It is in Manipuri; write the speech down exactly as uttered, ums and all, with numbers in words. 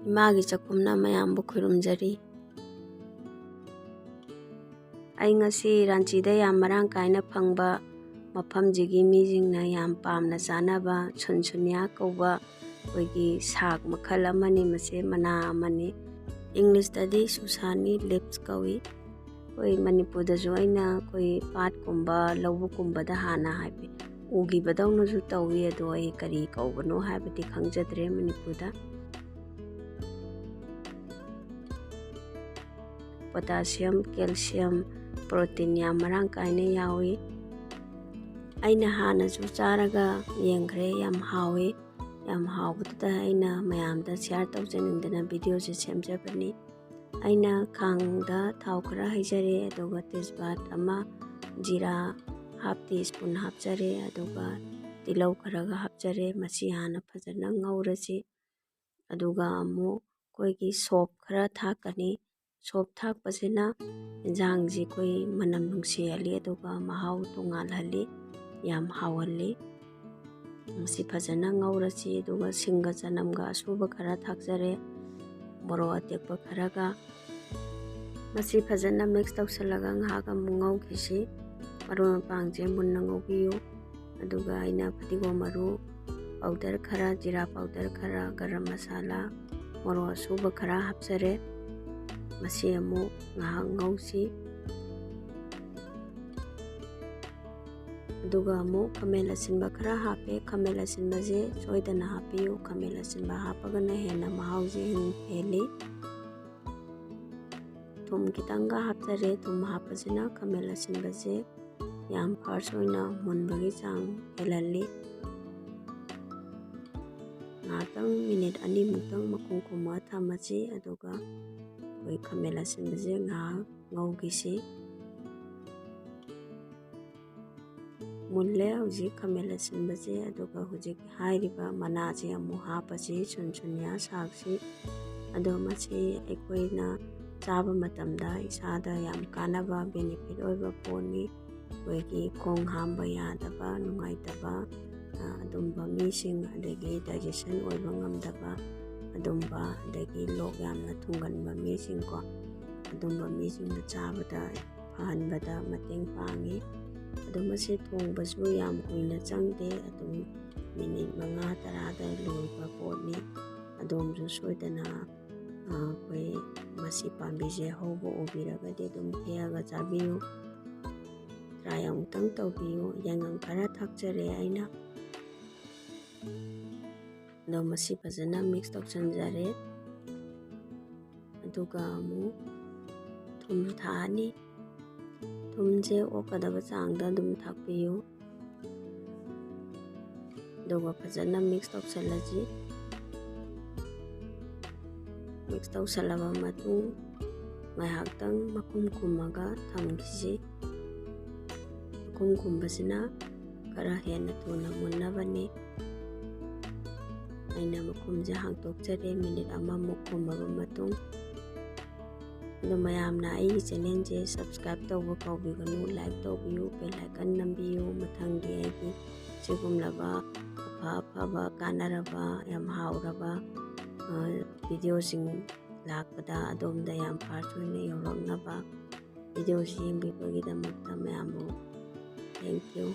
ꯏꯃꯥꯒꯤ ꯆꯥꯛꯈꯨꯝꯅ ꯃꯌꯥꯝꯕꯨ ꯈꯨꯔꯨꯝꯖꯔꯤ꯫ ꯑꯩ ꯉꯁꯤ ꯔꯥꯟꯆꯤꯗ ꯌꯥꯝ ꯃꯔꯥꯡ ꯀꯥꯏꯅ ꯐꯪꯕ ꯃꯐꯝꯁꯤꯒꯤ ꯃꯤꯁꯤꯡꯅ ꯌꯥꯝ ꯄꯥꯝꯅ ꯆꯥꯅꯕ ꯁꯨꯟꯁꯨꯅꯤꯌꯥ ꯀꯧꯕ ꯑꯩꯈꯣꯏꯒꯤ ꯁꯥꯛ ꯃꯈꯜ ꯑꯃꯅꯤ꯫ ꯃꯁꯤ ꯃꯅꯥ ꯑꯃꯅꯤ꯫ ꯏꯪꯂꯤꯁꯇꯗꯤ ꯁꯨꯁꯥꯅꯤ ꯂꯤꯞꯁ ꯀꯧꯏ꯫ ꯑꯩꯈꯣꯏ ꯃꯅꯤꯄꯨꯔꯗꯁꯨ ꯑꯩꯅ ꯑꯩꯈꯣꯏ ꯄꯥꯠꯀꯨꯝꯕ ꯂꯧꯕꯨꯛꯀꯨꯝꯕꯗ ꯍꯥꯟꯅ ꯍꯥꯏꯐꯦꯠ ꯎꯈꯤꯕꯗꯧꯅꯁꯨ ꯇꯧꯏ, ꯑꯗꯣ ꯑꯩ ꯀꯔꯤ ꯀꯧꯕꯅꯣ ꯍꯥꯏꯕꯗꯤ ꯈꯪꯖꯗ꯭ꯔꯦ ꯃꯅꯤꯄꯨꯔꯗ꯫ ꯄꯣꯇꯥꯁꯤꯌꯝ, ꯀꯦꯜꯁꯤꯌꯝ, ꯄ꯭ꯔꯣꯇꯤꯟ ꯌꯥꯝ ꯃꯔꯥꯡ ꯀꯥꯏꯅ ꯌꯥꯎꯏ꯫ ꯑꯩꯅ ꯍꯥꯟꯅꯁꯨ ꯆꯥꯔꯒ ꯌꯦꯡꯈ꯭ꯔꯦ, ꯌꯥꯝ ꯍꯥꯎꯏ꯫ ꯌꯥꯝ ꯍꯥꯎꯕꯗꯨꯗ ꯑꯩꯅ ꯃꯌꯥꯝꯗ ꯁꯤꯌꯥꯔ ꯇꯧꯖꯅꯤꯡꯗꯅ ꯚꯤꯗꯤꯑꯣꯁꯦ ꯁꯦꯝꯖꯕꯅꯤ꯫ ꯑꯩꯅ ꯈꯥꯡꯗ ꯊꯥꯎ ꯈꯔ ꯍꯩꯖꯔꯦ, ꯑꯗꯨꯒ ꯇꯦꯖꯄꯥꯠ ꯑꯃ, ꯖꯤꯔꯥ ꯍꯥꯞ ꯇꯤ ꯁ꯭ꯄꯨꯟ ꯍꯥꯞꯆꯔꯦ, ꯑꯗꯨꯒ ꯇꯤꯜꯍꯧ ꯈꯔꯒ ꯍꯥꯞꯆꯔꯦ꯫ ꯃꯁꯤ ꯍꯥꯟꯅ ꯐꯖꯅ ꯉꯧꯔꯁꯤ꯫ ꯑꯗꯨꯒ ꯑꯃꯨꯛ ꯑꯩꯈꯣꯏꯒꯤ ꯁꯣꯞ ꯈꯔ ꯊꯥꯛꯀꯅꯤ꯫ ꯁꯣꯞ ꯊꯥꯛꯄꯁꯤꯅ ꯏꯟꯖꯥꯡꯁꯤ ꯑꯩꯈꯣꯏ ꯃꯅꯝ ꯅꯨꯡꯁꯤꯍꯜꯂꯤ, ꯑꯗꯨꯒ ꯃꯍꯥꯎ ꯇꯣꯉꯥꯜꯍꯜꯂꯤ, ꯌꯥꯝ ꯍꯥꯎꯍꯜꯂꯤ꯫ ꯃꯁꯤ ꯐꯖꯅ ꯉꯧꯔꯁꯤ꯫ ꯑꯗꯨꯒ ꯁꯤꯡꯒ ꯆꯅꯝꯒ ꯑꯁꯨꯕ ꯈꯔ ꯊꯥꯛꯆꯔꯦ, ꯃꯣꯔꯣꯛ ꯑꯇꯦꯛꯄ ꯈꯔꯒ꯫ ꯃꯁꯤ ꯐꯖꯅ ꯃꯤꯛꯁ ꯇꯧꯁꯜꯂꯒ ꯉꯥꯏꯍꯥꯛ ꯑꯃꯨꯛ ꯉꯧꯈꯤꯁꯤ꯫ ꯃꯔꯣꯏ ꯃꯄꯥꯡꯁꯦ ꯃꯨꯟꯅ ꯉꯧꯕꯤꯌꯨ꯫ ꯑꯗꯨꯒ ꯑꯩꯅ ꯐꯗꯤꯒꯣꯝ ꯃꯔꯨ ꯄꯥꯎꯗꯔ ꯈꯔ, ꯖꯤꯔꯥ ꯄꯥꯎꯗꯔ ꯈꯔ, ꯒꯔꯝ ꯃꯁꯥꯂꯥ, ꯃꯣꯔꯣꯛ ꯑꯁꯨꯕ ꯈꯔ ꯍꯥꯞꯆꯔꯦ꯫ ꯃꯁꯤ ꯑꯃꯨꯛ ꯉꯥꯏꯍꯥꯛ ꯉꯧꯁꯤ꯫ ꯑꯗꯨꯒ ꯑꯃꯨꯛ ꯈꯥꯃꯦꯟ ꯑꯁꯤꯟꯕ ꯈꯔ ꯍꯥꯞꯄꯦ꯫ ꯈꯥꯃꯦꯟ ꯑꯁꯤꯟꯕꯁꯦ ꯁꯣꯏꯗꯅ ꯍꯥꯞꯄꯤꯌꯨ꯫ ꯈꯥꯃꯦꯟ ꯑꯁꯤꯟꯕ ꯍꯥꯞꯄꯒꯅ ꯍꯦꯟꯅ ꯃꯍꯥꯎꯁꯦ ꯍꯦꯟ-, ꯍꯦꯜꯂꯤ꯫ ꯊꯨꯝ ꯈꯤꯇꯪꯒ ꯍꯥꯞꯆꯔꯦ꯫ ꯊꯨꯝ ꯍꯥꯞꯄꯁꯤꯅ ꯈꯥꯃꯦꯟ ꯑꯁꯤꯟꯕꯁꯦ ꯌꯥꯝ ꯐꯥꯁ ꯑꯣꯏꯅ ꯃꯨꯟꯕꯒꯤ ꯆꯥꯡ ꯍꯦꯜꯍꯜꯂꯤ꯫ ꯉꯥꯏꯍꯥꯛꯇꯪ ꯃꯤꯅꯤꯠ ꯑꯅꯤꯃꯨꯛꯇꯪ ꯃꯈꯨꯝ ꯈꯨꯝꯃꯒ ꯊꯝꯃꯁꯤ, ꯑꯗꯨꯒ ꯑꯩꯈꯣꯏ ꯈꯥꯃꯦꯟ ꯑꯁꯤꯟꯕꯁꯦ ꯉꯥꯏꯍꯥꯛ ꯉꯧꯈꯤꯁꯤ꯫ ꯃꯨꯜꯂꯦ ꯍꯧꯖꯤꯛ ꯈꯥꯃꯦꯟ ꯑꯁꯤꯟꯕꯁꯦ, ꯑꯗꯨꯒ ꯍꯧꯖꯤꯛ ꯍꯥꯏꯔꯤꯕ ꯃꯅꯥꯁꯦ ꯑꯃꯨꯛ ꯍꯥꯞꯄꯁꯤ, ꯁꯨꯟꯁꯨꯅꯤꯌꯥ ꯁꯥꯛꯁꯤ꯫ ꯑꯗꯣ ꯃꯁꯤ ꯑꯩꯈꯣꯏꯅ ꯆꯥꯕ ꯃꯇꯝꯗ ꯏꯁꯥꯗ ꯌꯥꯝ ꯀꯥꯟꯅꯕ, ꯕꯦꯅꯤꯐꯤꯠ ꯑꯣꯏꯕ ꯄꯣꯠꯅꯤ꯫ ꯑꯩꯈꯣꯏꯒꯤ ꯈꯣꯡ ꯍꯥꯝꯕ ꯌꯥꯗꯕ, ꯅꯨꯡꯉꯥꯏꯇꯕ, ꯑ, ꯑꯗꯨꯝꯕ ꯃꯤꯁꯤꯡ, ꯑꯗꯒꯤ ꯗꯥꯏꯖꯦꯁꯟ ꯑꯣꯏꯕ ꯉꯝꯗꯕ, ꯑꯗꯨꯝꯕ, ꯑꯗꯒꯤ ꯂꯣꯛ ꯌꯥꯝꯅ ꯊꯨꯡꯒꯟꯕ ꯃꯤꯁꯤꯡꯀꯣ, ꯑꯗꯨꯝꯕ ꯃꯤꯁꯤꯡꯅ ꯆꯥꯕꯗ ꯐꯍꯟꯕꯗ ꯃꯇꯦꯡ ꯄꯥꯡꯉꯤ꯫ ꯑꯗꯣ ꯃꯁꯤ ꯊꯣꯡꯕꯁꯨ ꯌꯥꯝ ꯀꯨꯏꯅ ꯆꯪꯗꯦ, ꯑꯗꯨꯝ ꯃꯤꯅꯤꯠ ꯃꯉꯥ ꯇꯔꯥꯗ ꯂꯣꯏꯕ ꯄꯣꯠꯅꯤ꯫ ꯑꯗꯣꯝꯁꯨ ꯁꯣꯏꯗꯅ, ꯑ, ꯑꯩꯈꯣꯏ ꯃꯁꯤ ꯄꯥꯝꯕꯤꯁꯦ ꯍꯧꯕ ꯎꯕꯤꯔꯒꯗꯤ ꯑꯗꯨꯝ ꯍꯦꯛꯑꯒ ꯆꯥꯕꯤꯌꯨ꯫ Try ꯑꯃꯨꯛꯇꯪ ꯇꯧꯕꯤꯌꯨ꯫ ꯌꯥꯏꯉꯪ ꯈꯔ ꯊꯥꯛꯆꯔꯦ ꯑꯩꯅ꯫ ꯑꯗꯣ ꯃꯁꯤ ꯐꯖꯅ mix ꯇꯧꯁꯟꯖꯔꯦ꯫ ꯑꯗꯨꯒ ꯑꯃꯨꯛ ꯊꯨꯝ ꯊꯥꯛꯑꯅꯤ꯫ ꯊꯨꯝꯁꯦ ꯑꯣꯛꯀꯗꯕ ꯆꯥꯡꯗ ꯑꯗꯨꯝ ꯊꯥꯛꯄꯤꯌꯨ꯫ ꯑꯗꯨꯒ ꯐꯖꯅ mix ꯇꯧꯁꯜꯂꯁꯤ꯫ Mix ꯇꯧꯁꯜꯂꯕ ꯃꯇꯨꯡ ꯉꯥꯏꯍꯥꯛꯇꯪ ꯃꯈꯨꯝ ꯈꯨꯝꯃꯒ ꯊꯝꯈꯤꯁꯤ꯫ ꯃꯈꯨꯝ ꯈꯨꯝꯕꯁꯤꯅ ꯈꯔ ꯍꯦꯟꯅ ꯊꯨꯅ ꯃꯨꯟꯅꯕꯅꯤ꯫ ꯑꯩꯅ ꯃꯈꯨꯝꯁꯦ ꯍꯥꯡꯇꯣꯛꯆꯔꯦ, ꯃꯤꯅꯤꯠ ꯑꯃꯃꯨꯛ ꯈꯨꯝꯃꯕ ꯃꯇꯨꯡ꯫ ꯑꯗꯣ ꯃꯌꯥꯝꯅ ꯑꯩꯒꯤ channelꯁꯦ subscribe ꯇꯧꯕ ꯀꯥꯎꯕꯤꯒꯅꯨ, like ꯇꯧꯕꯤꯌꯨ, bell icon ꯅꯝꯕꯤꯌꯨ꯫ ꯃꯊꯪꯒꯤ ꯑꯩꯒꯤ ꯁꯤꯒꯨꯝꯂꯕ ꯑꯐ ꯑꯐꯕ, ꯀꯥꯟꯅꯔꯕ, ꯌꯥꯝ ꯍꯥꯎꯔꯕ, ꯑ, videoꯁꯤꯡ ꯂꯥꯛꯄꯗ ꯑꯗꯣꯝꯗ ꯌꯥꯝ first ꯑꯣꯏꯅ ꯌꯧꯔꯛꯅꯕ꯫ Videoꯁꯤ ꯌꯦꯡꯕꯤꯕꯒꯤꯗꯃꯛꯇ ꯃꯌꯥꯝꯕꯨ thank you꯫